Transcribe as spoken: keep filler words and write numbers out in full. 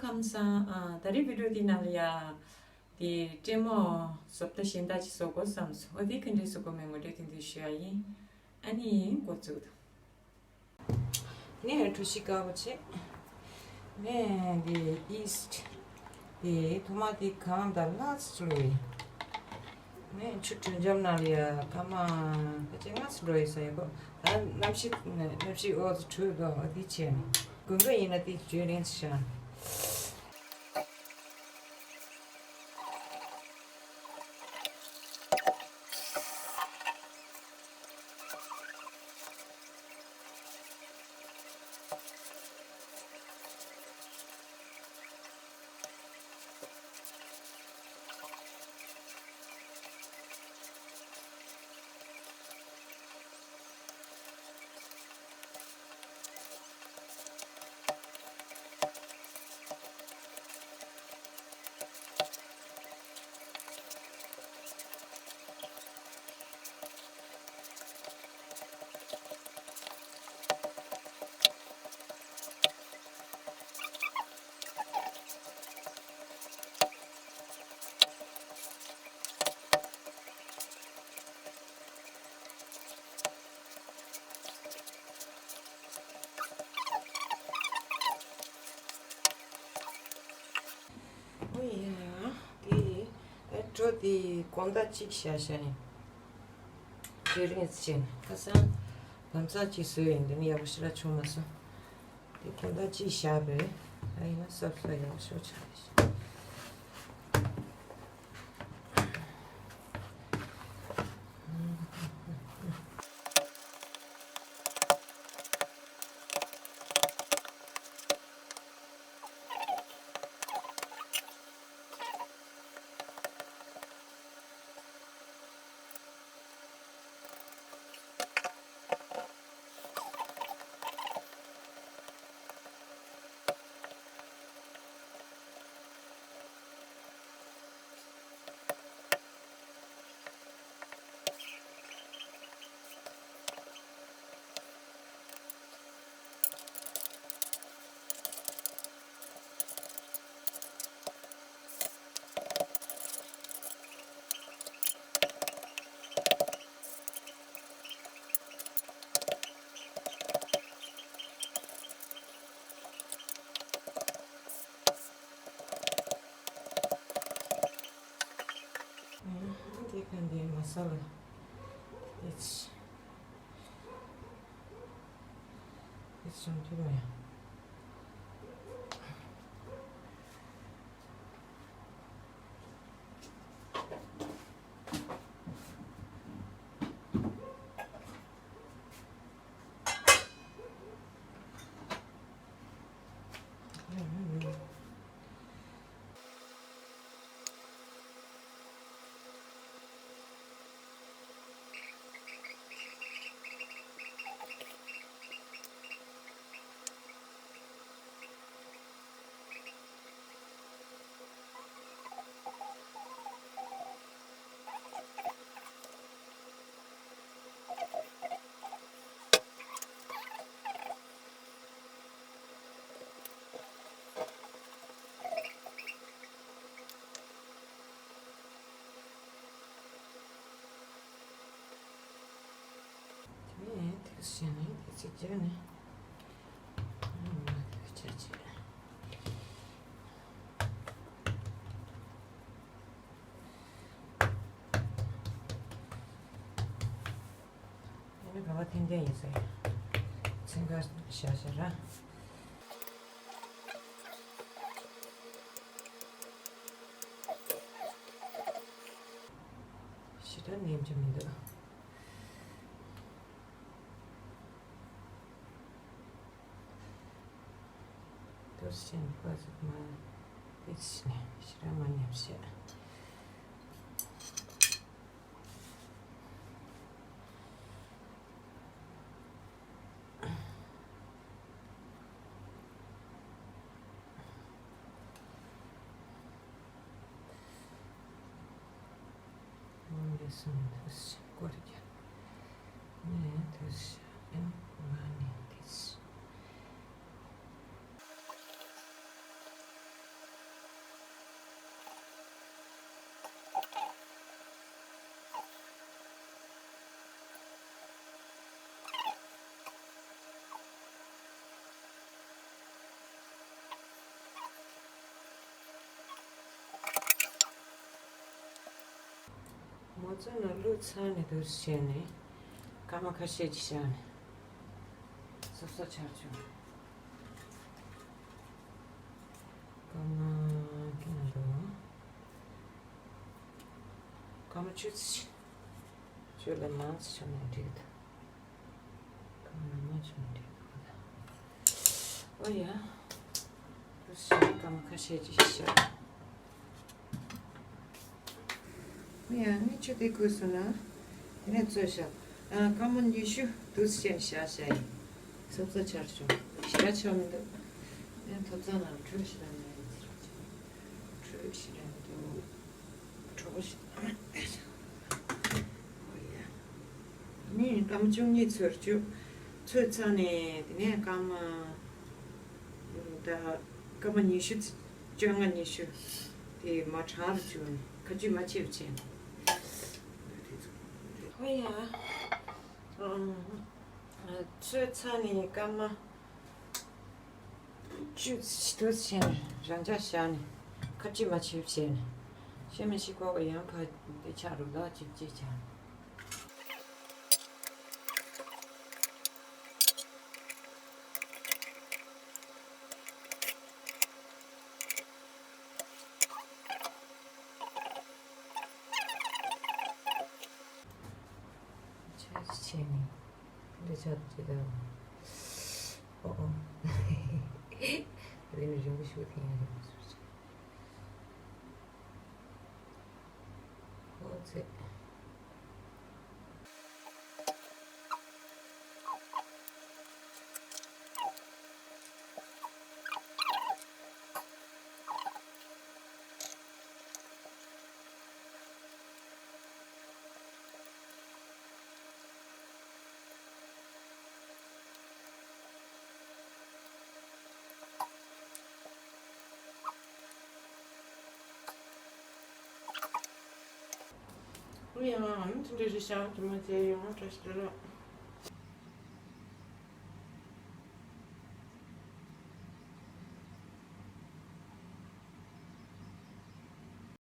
ཁམས་བཟང་། ཨ། ད་རེས་བི་ཌིའོ་འདི་ནང་ལ་ཡ། དེ་སྲས་མོ་བཟོ་ལྟ་གཞན་དག་ཅིག་བཟོ་དགོས་བསམ་སོང་། འོ་དེ་ག་འདྲས་བཟོ་དགོས་མིན་ངོ་སྤྲོད་ཐུང་ཐུང་ཞུ་ཡ་ཡིན། ཨ་ནི་འགོ་བཙུགས་དང་། དེ་ནས་གྲོ་ཞིབ་དཀར་པོ་བྱས། ནས་དེ་ཡིས་ཊི། དེ་ཐོག་མ་དེ་གང་དང་ལྷག་ཙམ་བླུགས་ཡིན། ནས་ཆུ་དྲོད་འཇམ་ནང་ལ་ཡ་སྐར་མ་ཕལ་ཆེར་ལྔ་ཙམ་འགྲོ་ཡི་ས་ཡོད་པ། ད་གནམ་གཤིས་གནམ་གཤིས་འོ་ཙམ་དྲོད་དོ་འོ་དེ་བྱས་ནས་དགུན་ཁ་ཡིན་ན་དེ་བརྗོད་ལེན་ཙམ་བྱ། ཨོ་ཡ། དེ་ད་གྲོ་དེ་གོང་ད་གཅིག་བཞག་བཞག་ཡིན། དེ་རིང་ཕྱིན་ཁ་སང་བམ་ཚ་གཅིག་བཟོས་ཡིན། དེ་ནི་ཡག་པོ་ཞེ་དྲག་བྱུང་མ་སོང་། དེ་གོང་ད་གཅིག་བཞག་པས། ད་ཡིན་ན་སོབ་སོབ་ཡག་པོ་ཞེ་དྲག་བྱུང་། འདི་ག་འདི་མ་ས་ལ། ཨེ་ཆི། ཨེ་ཆི་འདི་མ་ཡ། དེ་ནས་དེ་བྱས་ནས་དེ་ཚིག་བརྒྱབ་ནས། ཨ་མ་དེ་བྱས་བྱས། ཡིན་ན་ག་བ་ཐན་ཐན་ཡིན་ཟེར། ཚན་ཁ་བཞག་བཞག་ར། ཞེ་དྲག་ནེམ་གྱི་མི་འདུག་དུ་ཞེན་པ་ཟིག་མ་དེ་ཞེ་དྲག་མ་ནེམ་བྱས། འོན་ཏེ་སོང་དུ་སྐོར་རྒྱབ་ནས་དུ་ཞག་ཡང་མ་ནི་དེ། ང་ཚོ་ནང་བླུགས་ཚར་ནས་འདུག་བྱས་ནས་སྐར་མ་ཁ་ཤས་ཅིག་བཞག་ནས་སོབ་སོབ་ཆགས་བྱུང་། སྐར་མ་ཁྱོད་ན་འདུག་སྐར་མ་བཅུ་ཙམ་ཞིག་བཅུ་ལས་མང་ཙམ་བྱུང་ན་འགྲིག་འདུག་ཨོ་ཡ། དུ་ཞིག་སྐར་མ་ཁ་ཤས་ཅིག་བཞག་ཨོ་ཡ། ནི་ཆུ་དེ་ཁོལ་སོང་ན། དེ་ནས་ཚོས་བཞག་ཨ། སྐར་མ་ཉི་ཤུ་དུ་ཞིག་བཞག་བཞག་ཡིན། སོབ་སོབ་ཆགས་བྱུང་། ཞེ་དྲག་ཆགས་མི་འདུག་ཨེ། ཐོབ་ཚང་ནང་བྲོས་ཞེ་དྲག་མེད། བྲོས་ཞེ་དྲག་འདུག་གྲོགས་ཤིག་ཨོ་ཡ། ནི་སྐར་མ་བཅུ་གཉིས་ཚོས་བཅུ། ཚོས་ཚར་ནས་དེ་ནས་སྐར་མ། ད་སྐར་མ་ཉི་ཤུ། བཅོ་ལྔ་ཉི་ཤུ། དེ་མ་གྲང་རུ་བཅུག་ནས་ཁ་ཆུ་མ་ཆེ་བ་བྱས་ནས། ཨོ་ཡ། ཚོས་ཚར་ནས་སྐར་མ། བཅུ་ཙམ་དུ་ཕྱིན་རང་འཇགས་བཞག་ནས་ཁ་ཆུ་མ་ཆེ་བྱས་ནས་ཤེས་མི་ཤེས་ཀོ་ག་ཡང་ཕ་དེ་ཆགས་རུ་ལག་ཅིག་ཅིག་ཆགས། ཆ་ཆེ་ནས་འདི་ཆ་ཅི་ལ། ཨོ་ཨོ། དེ་ནི་རིང་པོ་ཞིག་དེ་ཡང་རིང་པོ་ཞིག་ཅིག་ཨོ་ཙེ། ཡང་དེ་འདྲ་རེད་ཤག་དེ་མ་ཚད་ཡང་བཀྲ་ཤིས་བདེ་ལེགས།